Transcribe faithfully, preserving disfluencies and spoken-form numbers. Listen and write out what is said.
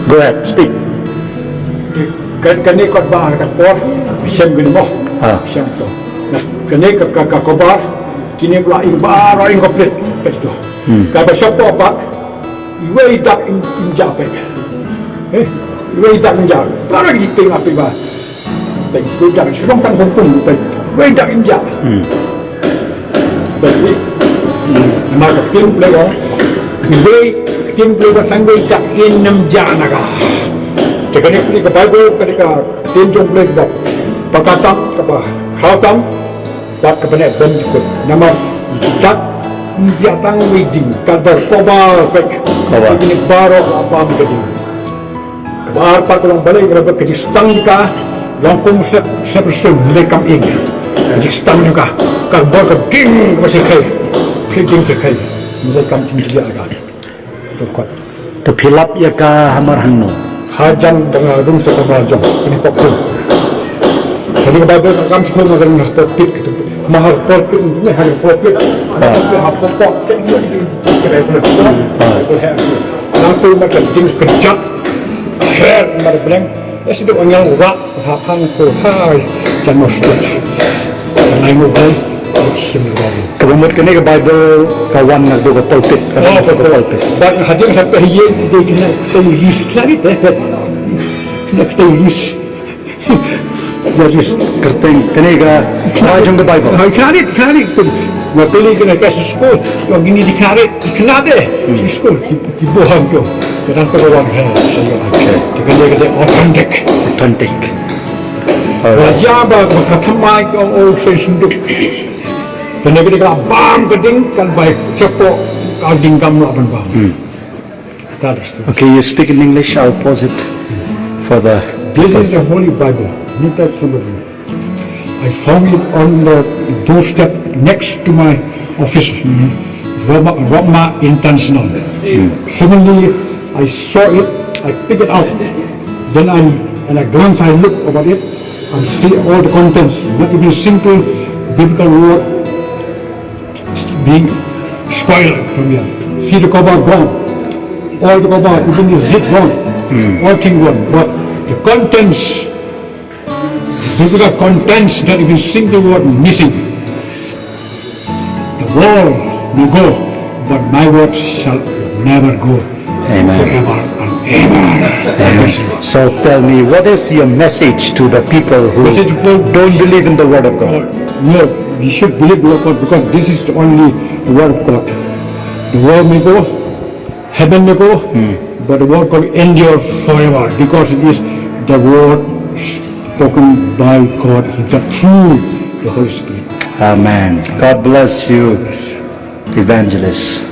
Go ahead, speak. Ka, kane ka ba ka por, shem kane mo. Ah. Shem to. Na, kane ka, ka, ka kobar, kine pla ing ba, ro ing ko plit, ka to. Hmm. Ka ba shop to ba, iwei dak im, im ja pe. Eh, iwei dak im ja. Ba ro ki ting api ba. Peit, ko dak shu long tang hukum, peit. Wei dak im ja. Hmm. Peit, wei. Namar ka ktien Blei ka ong, wei, ktien Blei ka tang wei dak im ja na ka. Te kane ka Baibl, kane ka ktien jong Blei ka ba paka tam, ka ba khraw tam, bad ka ba neh bymjukut. Namar dak im ja tang wei ding, ka ba kobar, peit. Kobar. Kine baroh la bam ka ding. Kaba ar pat ka long balei, kaba ka jingstang jong ka long kum sep, sep rsul, ngi kam ing. Ka jingstang jong ka, ka bor ka ding kaba shyrkhei, ka ding shyrkhei. Ngi kam jingstang jong ka. To kot. To phi lap ïa ka hamar hangno? Hajan ba nga rung sa kamra jong, kane pok tu. Kane ka Baibl ka kam shu ma ka ring ha pulpit, ma ha pulpit, ne ha pulpit. Ha pulpit, ha pulpit. Nang tu ma ka ding kejat. Her mar bleng. Esi do angel wa ha pang ko ha jan mo stuk. Nai mo bleng. Sim bleng. Kaba mut kane ka Baibl ka wan na do ka pulpit, ka Oh, wan na ka pulpit. Pulpit. Bad hadien sa ka hiye de kena English klari te. Kena English. That is kyrteng, kane ka, ka jong ka Baibl. Ha, kane, kane, pun. Nga kylli kane ka school, yang ini di kane, di kane de. Hmm. School, ki, ki bohong tu. Kadang tu orang, ha, saya. Okay. Kane, kane authentic. Authentic. Alright. Raja ba, ba kata mai ka ong, oh, saya senduk. Kane, kane ka bam ka ding, kan bai, sepo, ka ding kam lah ban bam. Hmm. That is true. Okay, you speak in English, I'll pause it for the This people. Is the Holy Bible, New Testament. I found it on the doorstep next to my office, Roma, Roma International. Suddenly, I saw it, I picked it out. Then I, and I glance, I look about it, and see all the contents, not even simple biblical word being spoiled from here. See the cover gone. All the cover, even the zip gone. Hmm. All thing gone. But the contents, biblical contents, not even single word missing. The world may go, but my word shall never go. Amen. Forever and ever. Amen. So tell me, what is your message to the people who Message for don't believe in the word of God? No, we should believe the word of God because this is the only word of God. The world may go, heaven may go, Hmm. but the word of God endure forever because it is the word spoken by God Himself through the Holy Spirit. Amen. God bless you, evangelist.